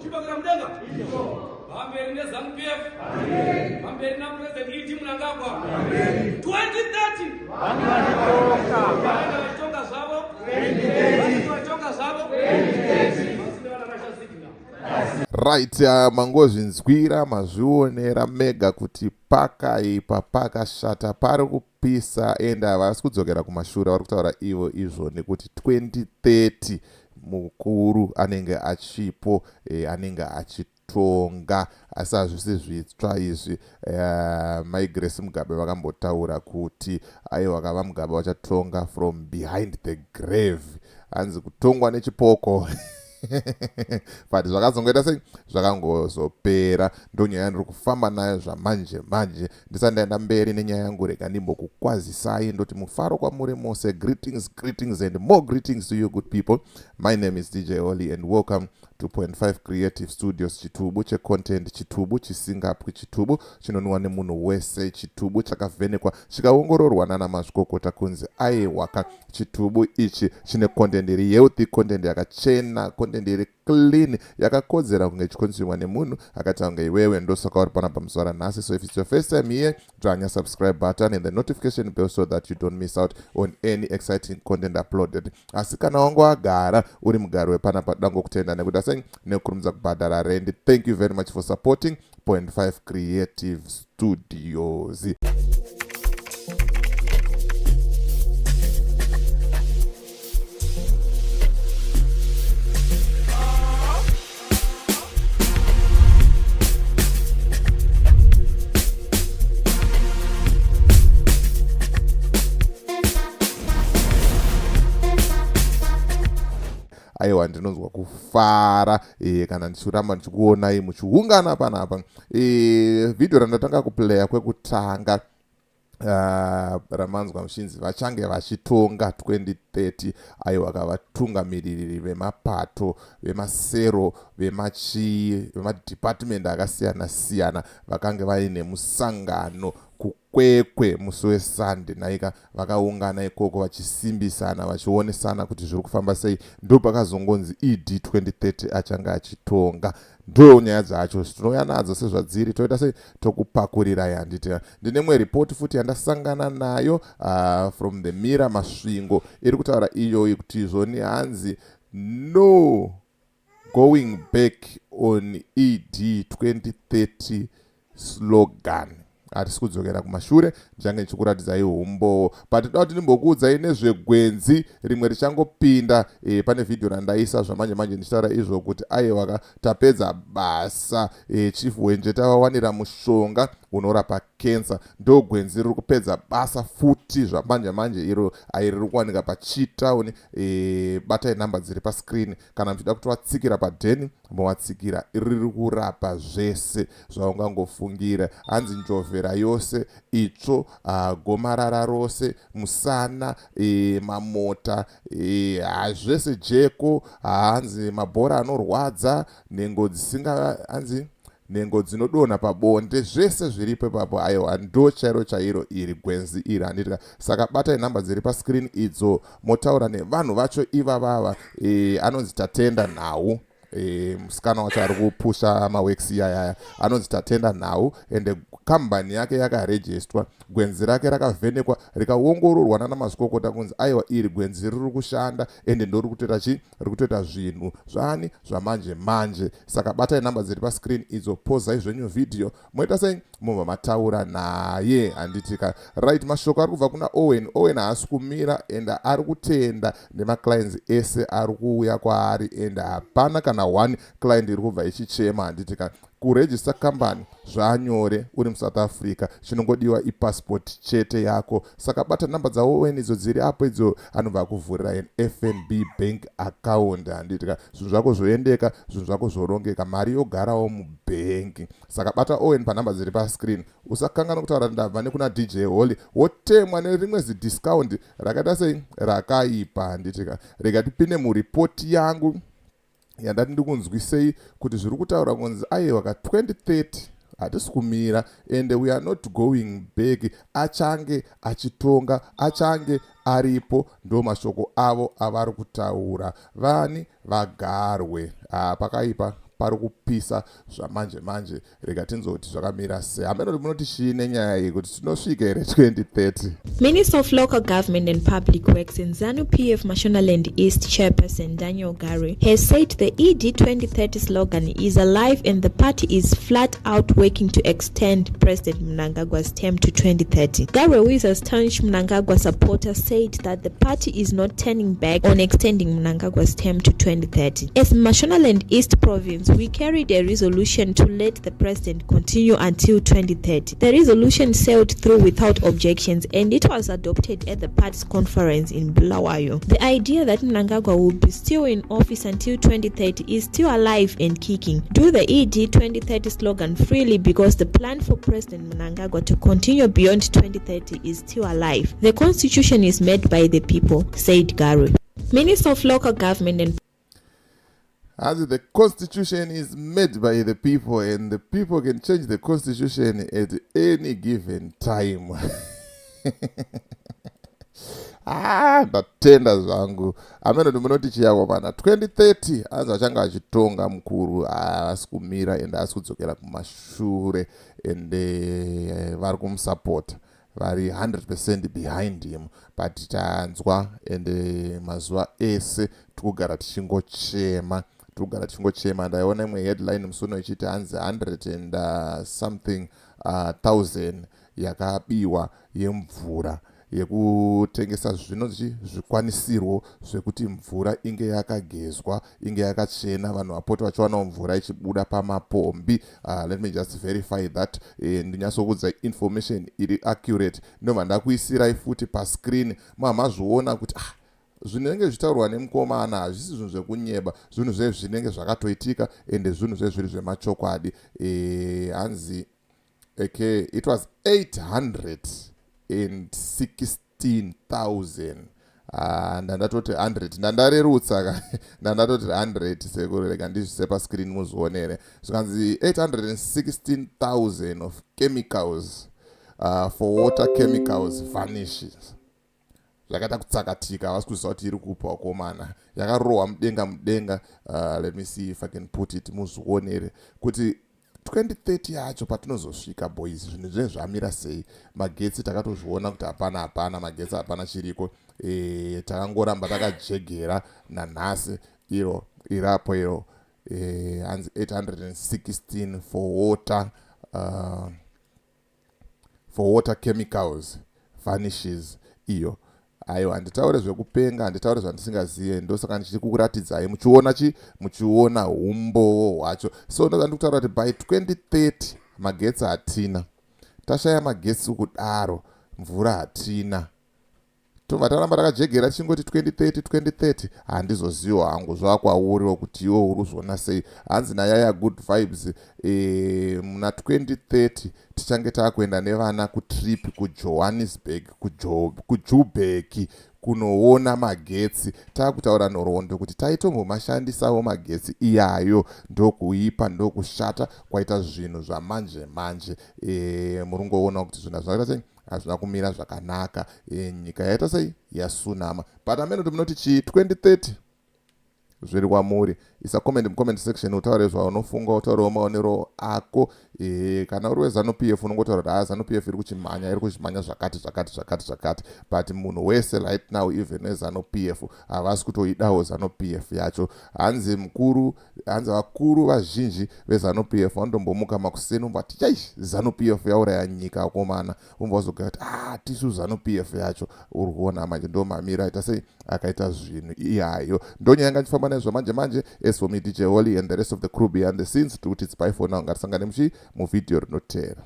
Chibakera mudenga. Pamberi neZanu PF. Pamberi naPresident ED Mnangagwa. 2030. Vanenge vachitonga zvavo. Vanenge vachitonga zvavo. Vasine vana rasha signal. Right, mangozvinzwira mazvionera mega kuti pakaipa, pakashata, pari kupisa, ende havasi kudzokera kumashure. Vari kutaura ivo izvo nekuti 2030 mukuru anenge achipo, anenge achitonga. Asi hazvisi zvitsva izvi. Mai Grace Mugabe vakambotaura kuti aiwa, kava Mugabe vachatonga from behind the grave, hanzi kutongwa nechipoko, but zvakazongoita sei, zvakangozopera. Ndonyaya yandiri kufamba nayo zvamanje manje. Ndisati ndaenda mberi nenyaya yangu, rega ndimbokukwazisai, ndoti mufaro kwamuri mose. Greetings, greetings and more greetings to you, good people. My name is DJ Holly and welcome to 2.5 Creative Studios, chitubu checontent, chitubu chisingapwi, chitubu chinonwiwa nemunhu wese, chitubu chakavhenekwa chikaongororwa nana mazvikokota kunzi aiwaka, chitubu ichi chine content iri healthy, content yakachena, content iri clean, yakakodzera kunge ichiconsumwa nemunhu akaita kunge iwewe. Ndosaka uri panapa muzuva ranhasi. So if it's your first time here, dzvanya subscribe button and the notification bell so that you don't miss out on any exciting content uploaded. Asi kana wanga wagara uri mugari wepanapa, dangokutenda nekuda sei, nekukurumidza kubhadhara rendi. Thank you very much for supporting 0.5 Creative Studios. Aiwa, ndinonzwa kufara kana ndichiramba ndichikuonai muchiungana panapa. Vhidhiyo randatanga kuplaya kwekutanga, ramanzwa muchinzi vachange vachitonga 2030, aiwa, kavatungamiriri vemapato, vemasero, vemachii, vemadepartment akasiyana siyana vakange vaine musangano kuKwekwe musi weSunday. Naika vakaungana ikoko vachisimbisana, vachionesana kuti zviri kufamba sei. Ndo pakazongonzi ED 2030 achange achitonga. Ndo nyaya dzacho tinouya nadzo sezvadziri, toita sei, tokupakurirai. Handiti ndine imwe ripoti futi yandasangana nayo from the Mirror Masvingo, iri kutaura iyoyi kuti izvoni hanzi "No going back on ED 2030 slogan", hatisi kudzokera kumashure. Ndichange ndichikuratidzai umbowo, but toda kuti ndimbokuudzai nezvegwenzi rimwe richangopinda. Pane vhidhiyo randaisa zvamanje manje ndichitaura izvo kuti aiwaka, tapedza basa. Chief Wenje tavawanira mushonga unorapa kensa. Ndo gwenzi riri kupedza basa futi zvamanje manje iro, ai riri kuwanika paChitown. Batai namba dziri pascreen kana muchida kutovatsikira padheni, movatsikira. Riri kurapa zvese zvaungangofungira, hanzi njovhera yose, itsvo, gomarara rose, musana, mamota, zvese, jeko, hanzi mabhora anorwadza, nhengo dzisinga, hanzi nhengo dzinodonha pabonde, zvese zviripo ipapo. Aiwa, ndo chairo chairo iri gwenzi iri, handitika? Saka batai nhamba dziri pascreen idzo, motaura nevanhu vacho ivavava. Anonzi Tatenda Nhau. Musikana wacho ari kupusha maworks iyayaya anonzi Tatenda Nhau, ende kambani yake yakarejistwa. Gwenzi rake rakavhenekwa rikaongororwa nana mazvikokota kunzi aiwa, iri gwenzi riri kushanda, ende ndori kutoita chi, riri kutoita zvinhu zvani zvamanje manje. Saka batai namba dziri pascreen idzo, pozai zvenyu vhidhiyo, moita sei, mobva mataura naye, handitika? Right, mashoko ari kubva kuna Owen. Owen haasi kumira, ende ari kutenda nemaclients ese ari kuuya kwaari, ende hapana kana one client iri kubva ichichema, handitika? Kuregister company zvanyore uri muSouth Africa, chinongodiwa ipassport chete yako. Saka bata namba dzaOwen idzo dziri apo idzo, anobva akuvhurira an FNB bank account, handitika? Zvinhu zvako zvoendeka, zvinhu zvako zvorongeka, mari yogarawo mubhengi. Saka bata Owen panhamba dziri pascreen. Usakanganwa kutaura ndabva nekuna DJ Holly, wotemwa nerimwe zidiscount rakaita sei, rakaipa, handitika? Rega tipinde muripoti yangu yandati ndikunzwisei kuti zviri kutaura kunzi aiwa ka, 2030 hatisi kumira and we are not going back. Achange achitonga, achange aripo. Ndo mashoko avo avari kutaura vani, vagarwe. Pakaipa. Pari kupisa zvamanje manje. Rega tinzwe kuti zvakamira sei. Hameno kuti munoti chii nenyaya iyi, kuti tinosvika here 2030? Minister of Local Government and Public Works and ZANU-PF Mashonaland East Chairperson Daniel Garwe has said the ED 2030 slogan is alive and the party is flat out working to extend President Mnangagwa's term to 2030. Garwe, who is a staunch Mnangagwa supporter, said that the party is not turning back on extending Mnangagwa's term to 2030. As Mashonaland East Province, we carried a resolution to let the president continue until 2030. The resolution sailed through without objections and it was adopted at the party's conference in Bulawayo. The idea that Mnangagwa will be still in office until 2030 is still alive and kicking. Do the ED 2030 slogan freely because the plan for President Mnangagwa to continue beyond 2030 is still alive. The constitution is made by the people, said Garwe. Minister of Local Government and As the constitution is made by the people and the people can change the constitution at any given time. Ah, ndatenda zvangu. Amene kuti munoti chiyako pana 2030 anzi achange achitonga mukuru, haasi kumira ende haasi kudzokera kumashure, ende vari kumusapota, vari 100% behind him. But tanzwa, ende mazuva ese tikugara tichingochema, tikugara tichingochema. Ndaiona imwe headline musi uno ichiti hanzi 100 and something thousand yakabiwa yemvura yekutengesa zvinonzi zvikwanisirwo zvekuti mvura inge yakagezwa, inge yakachena, vanhu vapote vachiwanawo mvura ichibuda pamapombi. Let me just verify that, ndinyatsokuudza information iri accurate. Ndobva ndakuisirai futi pascreen, mamazviona kuti ah, zvinenge zvichitaurwa nemukomana hazvisi zvinhu zvekunyeba, zvinhu zvezvinenge zvakatoitika, ende zvinhu zvezviri zvemachokwadi. Hanzi okay, it was 816,000. Ah, ndandatoti 100, ndandarerutsa, ndandatoti 100 sekuru. Rega ndizvise pascreen muzvionere. Zvikanzi 816,000 of chemicals, for water chemicals vanishes. Zvakaita kutsakatika, havasi kuziva kuti iri kupa wakomana, yakarohwa mudenga mudenga. Let me see if I can put it muzvionere kuti 2030 yacho patinozosvika, boys, zvinhu zvinenge zvamira sei. Magetsi takatozviona kuti hapana, hapana magetsi, hapana chiriko. Takangoramba takajegera nanhasi. Iro irapo iro. Hanzi 816 for water chemicals vanishes iyo. Aiwa, handitaure zvekupenga, handitaure zvandisingazive. Ndosaka ndichiri kukuratidzai muchiona chi muchiona umbowo hwacho. So ndoza ndikutaura kuti by 2030 magetsi hatina, tashaya magetsi kudaro, mvura hatina, tobva taramba takajegera tichingoti 2030 2030. Handizoziva hangu, zvava kwauriwo kuti iwo uri kuzviona sei. Hanzi nayaya Good Vibes, muna 2030 tichange taakuenda nevana kutrip kuJohannesburg, kuJubek, kunoona magetsi. Taakutaura nhoroondo kuti taitombomashandisawo magetsi iyayo. Ndokuipa, ndokushata kwaita zvinhu zvamanje manje. Muri kungoona kuti zvinhu zvakaita sei, hazvina kumira zvakanaka. Nyika yaita sei, yasunama. But amene kuti munoti chii 2030, zviri kwamuri. Isa comment mucomment section, utaure zvaunofunga, utaurewo maonero ako. Kana uri weZANU PF, unongotaura kuti haa, ZANU PF iri kuchimhanya, iri kuchimhanya zvakati zvakati zvakati zvakati. But munhu wese right now, even weZANU PF, havasi kutoidawo ZANU PF yacho. Hanzi mukuru, hanzi vakuru vazhinji veZANU PF vanotombomuka makuseni vati, "Chai, ZANU PF yauraya nyika akomana." Umbva wazogara kuti, "Ah, tisu ZANU PF yacho." Uri kuona manje, ndo mamiro aita sei, akaita zvinhu iyayo. Ndonyaya yanga ndichifamba naizvo manje manje. As for me, DJ Holly, and the rest of the crew behind the scenes, tikuti it's bye for now. Ngatisangane muchi muvhidhiyo rinoteera.